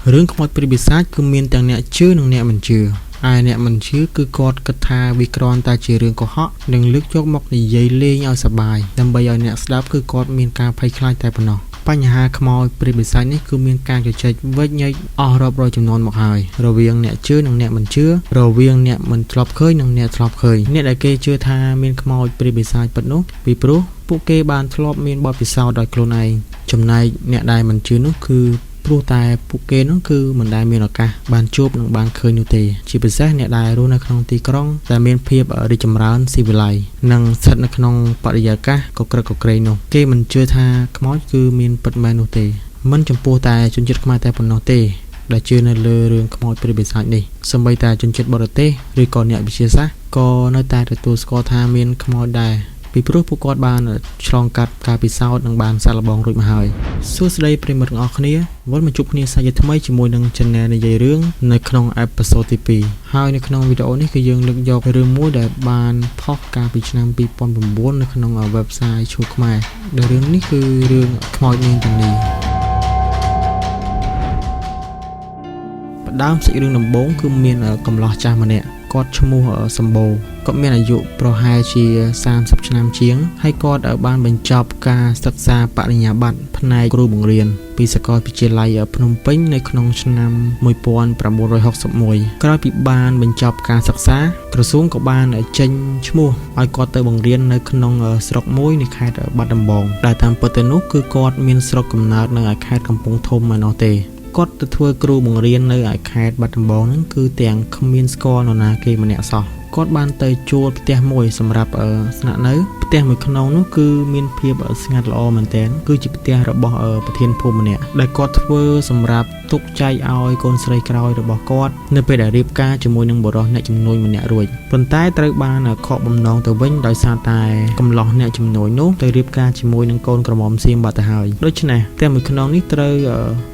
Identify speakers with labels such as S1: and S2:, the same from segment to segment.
S1: រឿងខ្មោចព្រាយបិសាចគឺមានទាំងអ្នកជឿនិងអ្នកមិនជឿឯអ្នកមិនជឿគឺគាត់គិតថាវាគ្រាន់តែជារឿងកុហកនិងលើកយកមកនិយាយលេងឲ្យសប្បាយដើម្បីឲ្យអ្នកស្ដាប់គឺគាត់មានការភ័យខ្លាចតែប៉ុណ្ណោះបញ្ហាខ្មោចព្រាយបិសាចនេះគឺមានការជជែកវែកញែកអស់រាប់រយចំនួនមកហើយរវាងអ្នកជឿនិងអ្នកមិនជឿរវាងអ្នកមិនធ្លាប់ឃើញនិងអ្នកធ្លាប់ឃើញអ្នកដែលគេជឿថាមានខ្មោចព្រាយបិសាចពិតនោះពីព្រោះពួកគេបានធ្លាប់មានបទពិសោធន៍ដោយខ្លួនឯងចំណែកអ្នកដែលមិនជឿនោះគឺព្រោះតែពួកគេនោះគឺមិនដែលមានឱកាសបានជួបនិងបានឃើញនោះទេជាពិសេសអ្នកដែលរស់នៅក្នុងទីក្រុងដែលមានភាពរីកចម្រើនស៊ីវិល័យនិងស្ថិតនៅក្នុងបរិយាកាសកក្រឹកកក្រែងនោះគេមិនជឿថាខ្មោចគឺមានពិតមែននោះទេមិនចំពោះតែជនជាតិខ្មែរតែប៉ុណ្ណោះទេដែលជឿនៅលើរឿងខ្មោចព្រាយបិសាចនេះសូម្បីតែជនជាតិបរទេសឬក៏អ្នកវិទ្យាសាស្ត្រក៏នៅតែទទួលស្គាល់ថាមានខ្មោចដែរពីព្រោះពួកគាត់បានឆ្លងកាត់ការពិសោធន៍និងបានសាកល្បងរួចមកហើយសួស្តីប្រិយមិត្តទាំងអស់គ្នាវិលមកជួបគ្នាសាជាថ្មីជាមួយនឹង Channel និយាយរឿងនៅក្នុង episode ទី2ហើយនៅក្នុងវីដេអូនេះគឺយើងលើកយករឿងមួយដែលបានផុសកាលពីឆ្នាំ2009នៅក្នុង website ឈូខ្មែរដែលរឿងនេះគឺរឿងខ្មោចនាងទាំងនេះផ្ដើមសាច់រឿងដំបូងគឺមានកំឡោះចាស់ម្នាក់គាត់ឈ្មោះសម្បូរគាត់មានអាយុប្រហែលជា30ឆ្នាំជាងហើយគាត់បានបញ្ចប់ការសិក្សាបរិញ្ញាបត្រផ្នែកគ្រូបង្រៀនពីសាកលវិទ្យាល័យភ្នំពេញនៅក្នុងឆ្នាំ1961ក្រោយពីបានបញ្ចប់ការសិក្សាក្រសួងក៏បានចេញឈ្មោះឲ្យគាត់ទៅបង្រៀននៅក្នុងស្រុកមួយនៃខេត្តបាត់ដំបងដែលតាមពិតទៅនោះគឺគាត់មានស្រុកកំណើតនៅឯខេត្តកំពង់ធំឯណោះទេគាត់ទៅធ្វើគ្រូបង្រៀននៅឯខេត្តបាត់ដំបងហ្នឹងគឺទាំងគ្មានស្គាល់នរណាគេម្នាក់សោះគាត់បានទៅជួលផ្ទះមួយសម្រាប់ស្នាក់នៅផ្ទះមួយក្នុងនោះគឺមានភាពស្ងាត់ល្អមែនទែនគឺជាផ្ទះរបស់ប្រធានភូមិម្នាក់ដែលគាត់ធ្វើសម្រាប់ទុកចែកឲ្យកូនស្រីក្រោយរបស់គាត់នៅពេលដែលរៀបការជាមួយនឹងបុរសអ្នកជំនួញម្នាក់រួចប៉ុន្តែត្រូវបានខកបំណងទៅវិញដោយសារតែកំឡោះអ្នកជំនួញនោះទៅរៀបការជាមួយនឹងកូនក្រមុំសៀមបាត់ទៅហើយដូច្នេះផ្ទះមួយខ្នងនេះត្រូវ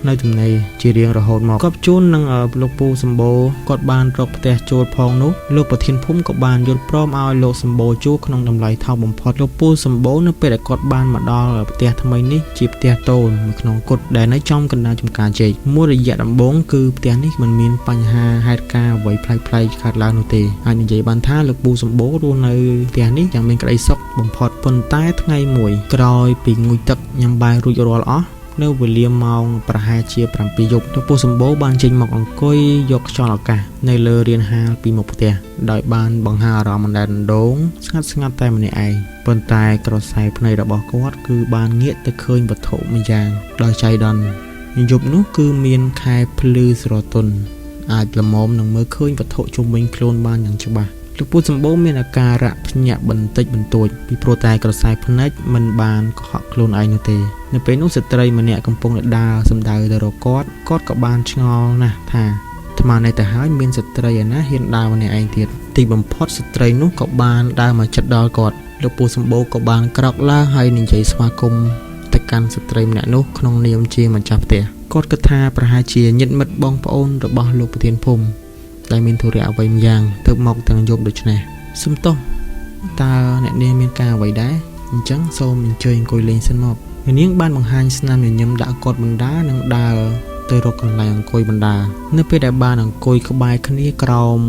S1: នៅទំនេរជារៀងរហូតមកគាត់ជួននឹងលោកពូសម្បូរគាត់បានរកផ្ទះជួលផងនោះលោកប្រធានភូមិក៏បានយល់ព្រមឲ្យលោកសម្បូរជួលក្នុងតម្លៃថោកបំផុតលោកពូសម្បូរនៅពេលដែលគាត់បានមកដល់ផ្ទះថ្មីនេះជាផ្ទះតូនមួយក្នុងគត់ដែលនៅចំកណ្ដាលចំការចេកមួយរយៈដំបូងគឺផ្ទះនេះមិនមានបញ្ហាហេតុការណ៍អ្វីប្លែកៗកើតឡើងនោះទេអាចនិយាយបានថាលោកពូសម្បូររស់នៅផ្ទះនេះយ៉ាងមានក្តីសុខបំផុតប៉ុន្តែថ្ងៃមួយក្រោយពីងូតទឹកញ៉ាំបាយរួចរាល់អស់នៅវេលាម៉ោងប្រហែលជា7យប់លោកពូសម្បូរបានចេញមកអង្គុយយកខ្យល់អាកាសនៅលើរានហាលពីមុខផ្ទះដោយបានបង្ហាអារម្មណ៍អណ្ដែតអណ្ដូងស្ងាត់ស្ងាត់តែម្នាក់ឯងប៉ុន្តែក្រសែភ្នែករបស់គាត់គឺបានងាកទៅឃើញវត្ថុម្យ៉ាងដោយចៃដន្យយប់នោះគឺមានខែភ្លឺស្រទន់អាចល្មមនឹងមើលឃើញវត្ថុជុំវិញខ្លួនបានយ៉ាងច្បាស់លោកពូសម្បូរមានអាការៈភ្ញាក់បន្តិចបន្តួចពីព្រោះតែក្រសែភ្នែកមិនបានកុហកខ្លួនឯងនោះទេនៅពេលនោះស្ត្រីម្នាក់កំពុងតែដើរសំដៅទៅរកគាត់គាត់ក៏បានឆ្ងល់ណាស់ថាអាត្មានេះទៅហើយមានស្ត្រីឯណាហ៊ានដើរម្នាក់ឯងទៀតទីបំផុតស្ត្រីនោះក៏បានដើរមកជិតដល់គាត់លោកពូសម្បូរក៏បានក្រោកឡើងហើយនិយាយស្វាគមន៍ទៅកាន់ស្ត្រីម្នាក់នោះក្នុងនាមជាម្ចាស់ផ្ទះគាត់គិតថាប្រហែលជាញាតិមិត្តបងប្អូនរបស់លោកប្រធានភូមិដែលមានធុរៈអ្វីម្យ៉ាងទើបមកទាំងយប់ដូច្នេះសុំទោសតើអ្នកនាងមានការអ្វីដែរអញ្ចឹងសូមអញ្ជើញអង្គុយលេងសិនមកអ្នកនាងបានបង្ហាញស្នាមញញឹមដាក់គាត់បណ្ដានិងដើរទៅរកកន្លែងអង្គុយបណ្ដានៅពេលដែលបានអង្គុយក្បែរគ្នាក្រោម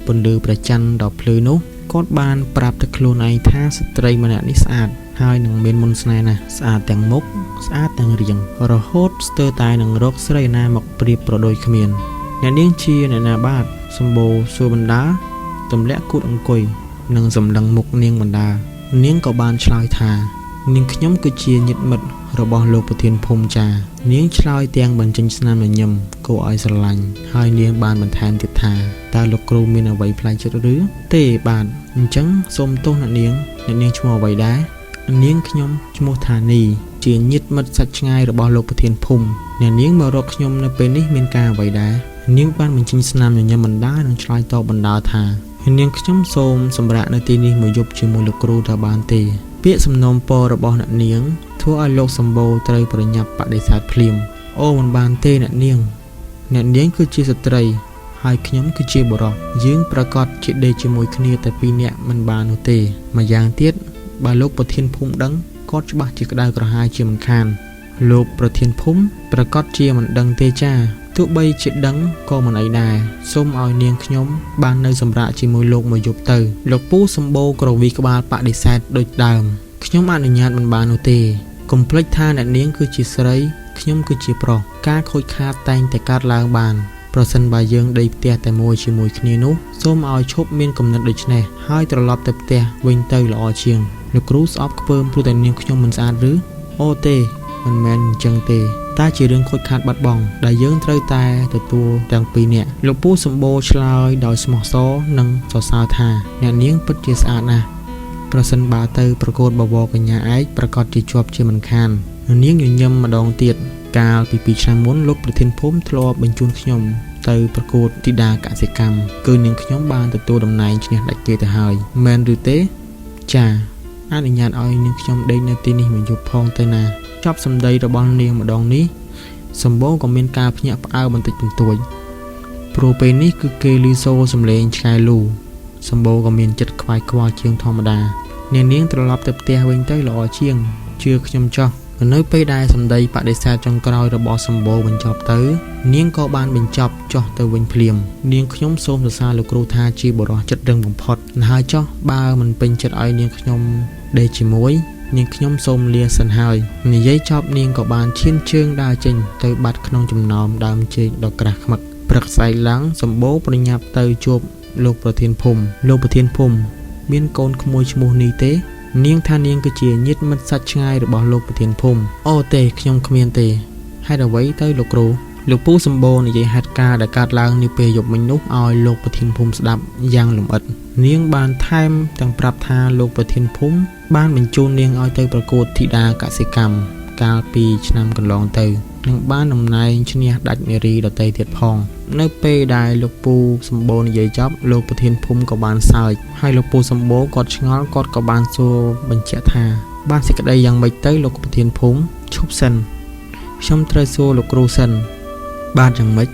S1: ពន្លឺព្រះច័ន្ទដ៏ភ្លឺនោះគាត់បានប្រាប់ទៅខ្លួនឯងថាស្ត្រីម្នាក់នេះស្អាតហើយនឹងមានមន្តស្នេហ៍ណាស់ស្អាតទាំងមុខស្អាតទាំងរាងរហូតស្ទើរតែនឹងរកស្រីណាមកប្រៀបប្រដូចគ្មានអ្នកនាងជាអ្នកណាបាទសម្បូរសួរបណ្ដាទម្លាក់គូតអង្គុយនិងសម្លឹងមុខនាងបណ្ដានាងក៏បានឆ្លើយថានាងខ្ញុំគឺជាញាតិមិត្តរបស់លោកប្រធានភូមិចានាងឆ្លើយទាំងបញ្ចេញស្នាមញញឹមគួរឲ្យស្រឡាញ់ហើយនាងបានបន្ថែមទៀតថាតើលោកគ្រូមានអ្វីប្លែកចិត្តឬទេបាទអញ្ចឹងសូមទោសអ្នកនាងអ្នកនាងឈ្មោះអ្វីដែរនាងខ្ញុំឈ្មោះថានីជាញាតិមិត្តសាច់ឆ្ងាយរបស់លោកប្រធានភូមិអ្នកនាងមករកខ្ញុំនៅពេលនេះមានការអ្វីដែរនាងបានបញ្ចេញស្នាមញញឹមបណ្ដានិងឆ្លើយតបបណ្ដាថានាងខ្ញុំសូមសម្រាកនៅទីនេះមួយយប់ជាមួយលោកគ្រូតើបានទេពាក្យសំណូមពររបស់អ្នកនាងធ្វើឲ្យលោកសម្បូរត្រូវប្រញាប់បដិសេធភ្លាមអូមិនបានទេអ្នកនាងអ្នកនាងគឺជាស្ត្រីហើយខ្ញុំគឺជាបុរសយើងប្រកាសជាដេកជាមួយគ្នាតែពីរនាក់មិនបាននោះទេម្យ៉ាងទៀតបើលោកប្រធានភូមិដឹងគាត់ច្បាស់ជាក្តៅក្រហាយជាមិនខានលោកប្រធានភូមិប្រកាសជាមិនដឹងទេចា ទោះបីជាដឹងក៏មិនអីដែរសូមឲ្យនាងខ្ញុំបាននៅសម្រាកជាមួយលោកមួយយប់ទៅលោកពូសម្បូរក្រវីក្បាលបដិសេធដូចដើមខ្ញុំអនុញ្ញាតមិនបាននោះទេកុំភ្លេចថាអ្នកនាងគឺជាស្រីខ្ញុំគឺជាប្រុសការខូចខាតតែងតែកើតឡើងបានប្រសិនបើយើងដេកផ្ទះតែមួយជាមួយគ្នានោះសូមឲ្យឈប់មានគំនិតដូចនេះហើយត្រឡប់ទៅផ្ទះវិញទៅល្អជាងលោកគ្រូស្អប់ខ្ពើមព្រោះតែនាងខ្ញុំមិនស្អាតឬអូទេមិនមែនអញ្ចឹងទេតែជារឿងខូចខាតបាត់បង់ដែលយើងត្រូវតែទទួលទាំងពីរនាក់លោកពូសម្បូរឆ្លើយដោយស្មោះសរនិងសរសើរថាអ្នកនាងពិតជាស្អាតណាស់ប្រសិនបើទៅប្រកួតបវរកញ្ញាឯកប្រកាសជាជាប់ជាមិនខាននាងញញឹមម្ដងទៀតកាលពី2ឆ្នាំមុនលោកប្រធានភូមិធ្លាប់បញ្ជូនខ្ញុំទៅប្រកួតធីតាកសិកម្មគឺនាងខ្ញុំបានទទួលតំណែងឈ្នះដាច់គេទៅហើយមែនឬទេចាអនុញ្ញាតឲ្យនាងខ្ញុំដេកនៅទីនេះមួយយប់ផងទៅណាចប់សម្ដីរបស់នាងម្ដងនេះសម្បូរក៏មានការភ្ញាក់ផ្អើលបន្តិចបន្តួចព្រោះពេលនេះគឺគេឮសូរសំឡេងឆ្កែលូសម្បូរក៏មានចិត្តខ្វាយខ្វល់ជាងធម្មតានាងត្រឡប់ទៅផ្ទះវិញទៅល្អជាងជឿខ្ញុំចោះនៅពេលដែលសម្ដីបដិសេធចុងក្រោយរបស់សម្បូរបញ្ចប់ទៅនាងក៏បានបញ្ចប់ចុះទៅវិញភ្លាមនាងខ្ញុំសូមសរសើរលោកគ្រូថាជាបុរសចិត្តរឹងបំផុតហើយចោះបើមិនពេញចិត្តឲ្យនាងខ្ញុំដេកជាមួយនាងខ្ញុំសូមលាសិនហើយនិយាយចប់នាងក៏បានឈានជើងដើរចេញទៅបាត់ក្នុងចំណោមដើមចេកដ៏ក្រាស់ខ្មឹកព្រឹកស្អែកឡើងសម្បូរប្រញាប់ទៅជួបលោកប្រធានភូមិលោកប្រធានភូមិមានកូនក្មួយឈ្មោះនេះទេនាងថានាងគឺជាញាតិមិត្តសាច់ឆ្ងាយរបស់លោកប្រធានភូមិអូទេខ្ញុំគ្មានទេហេតុអ្វីទៅលោកគ្រូលោកពូសម្បូរនិយាយហេតុការណ៍ដែលកើតឡើងនាពេលយប់មិញនោះឲ្យលោកប្រធានភូមិស្ដាប់យ៉ាងលម្អិតនាងបានថែមទាំងប្រាប់ថាលោកប្រធានភូមិបានបញ្ជូននាងឲ្យទៅប្រកួតធីតាកសិកម្មកាលពីឆ្នាំកន្លងទៅនិងបានតំណែងឈ្នះដាច់នារីដទៃទៀតផងនៅពេលដែលលោកពូសម្បូរនិយាយចប់លោកប្រធានភូមិក៏បានសើចហើយលោកពូសម្បូរគាត់ឆ្ងល់គាត់ក៏បានសួរបញ្ជាក់ថាបានសេចក្តីយ៉ាងម៉េចទៅលោកប្រធានភូមិឈប់សិនខ្ញុំត្រូវសួរលោកគ្រូសិនបាទយ៉ាងម៉េច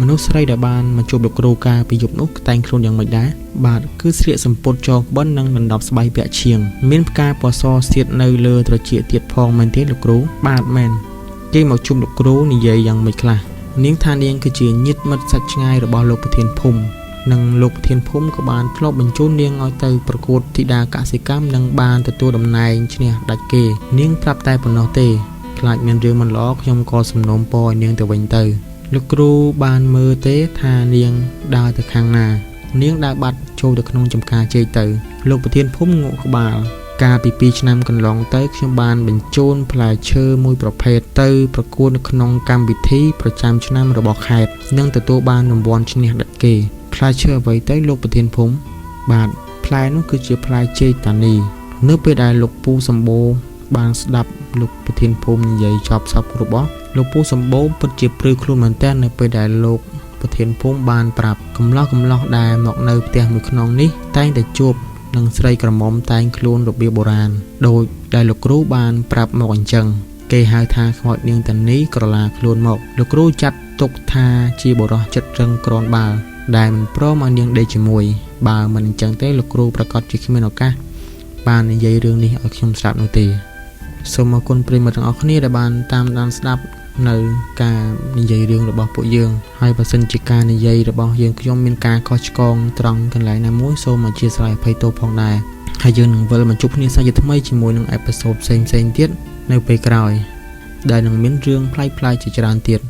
S1: មនុស្សស្រីដែលបានមកជួបលោកគ្រូកាលពីយប់នោះតែងខ្លួនយ៉ាងម៉េចដែរបាទគឺស្លៀកសំពត់ចងក្បិននិងដណ្ដប់ស្បៃពាក់ឈៀងមានផ្កាពណ៌សស្ទាតនៅលើត្រចៀកទៀតផងមែនទេលោកគ្រូបាទមែនគេមកជួបលោកគ្រូនិយាយយ៉ាងម៉េចខ្លះនាងថានាងគឺជាញាតិមិត្តសាច់ឆ្ងាយរបស់លោកប្រធានភូមិនិងលោកប្រធានភូមិក៏បានធ្លាប់បញ្ជូននាងឲ្យទៅប្រកួតធីតាកសិកម្មនិងបានទទួលតំណែងឈ្នះដាច់គេនាងប្រាប់តែប៉ុណ្ណោះទេខ្លាចមានរឿងមិនល្អខ្ញុំក៏សំណូមពរឲ្យនាងទៅវិញទៅលោកគ្រូបានមើលទេថានាងដើរទៅខាងណានាងដើរបាត់ចូលទៅក្នុងចំការចេកទៅលោកប្រធានភូមិងក់ក្បាលកាលពី2ឆ្នាំកន្លងទៅខ្ញុំបានបញ្ជូនផ្លែឈើមួយប្រភេទទៅប្រកួតនៅក្នុងកម្មវិធីប្រចាំឆ្នាំរបស់ខេត្តនិងទទួលបានរង្វាន់ឈ្នះដាច់គេផ្លែឈើអ្វីទៅលោកប្រធានភូមិបាទផ្លែនោះគឺជាផ្លែចេកតានីនៅពេលដែលលោកពូសម្បូរបានស្ដាប់លោកប្រធានភូមិនិយាយចប់សពគ្រប់លោកពូសម្បូរពិតជាព្រឺខ្លួនមែនទែននៅពេលដែលលោកប្រធានភូមិបានប្រាប់កំឡោះដែលមកនៅផ្ទះមួយខ្នងនេះតែងតែជួបនឹងស្រីក្រមុំតែងខ្លួនរបៀបបុរាណដោយដែលលោកគ្រូបានប្រាប់មកអញ្ចឹងគេហៅថាខ្មោចនាងតានីក្រឡាខ្លួនមកលោកគ្រូចាត់ទុកថាជាបុរសចិត្តរឹងក្រាន់បើដែលមិនព្រមឲ្យនាងដេកជាមួយបើមិនអញ្ចឹងទេលោកគ្រូប្រកាសជាគ្មានឱកាសបាននិយាយរឿងនេះឲ្យខ្ញុំស្ដាប់នោះទេសូមអរគុណប្រិយមិត្តទាំងអស់គ្នាដែលបានតាមដានស្ដាប់នៅការនិយាយរឿងរបស់ពួកយើងហើយបើសិនជាការនិយាយរបស់យើងខ្ញុំមានការខុសឆ្គងត្រង់កន្លែងណាមួយសូមអធ្យាស្រ័យអភ័យទោសផងដែរហើយយើងនឹងវិលមកជួបគ្នាសាជាថ្មីជាមួយនឹង episode ផ្សេងៗទៀតនៅពេលក្រោយដែលនឹងមានរឿងប្លែកៗជាច្រើនទៀត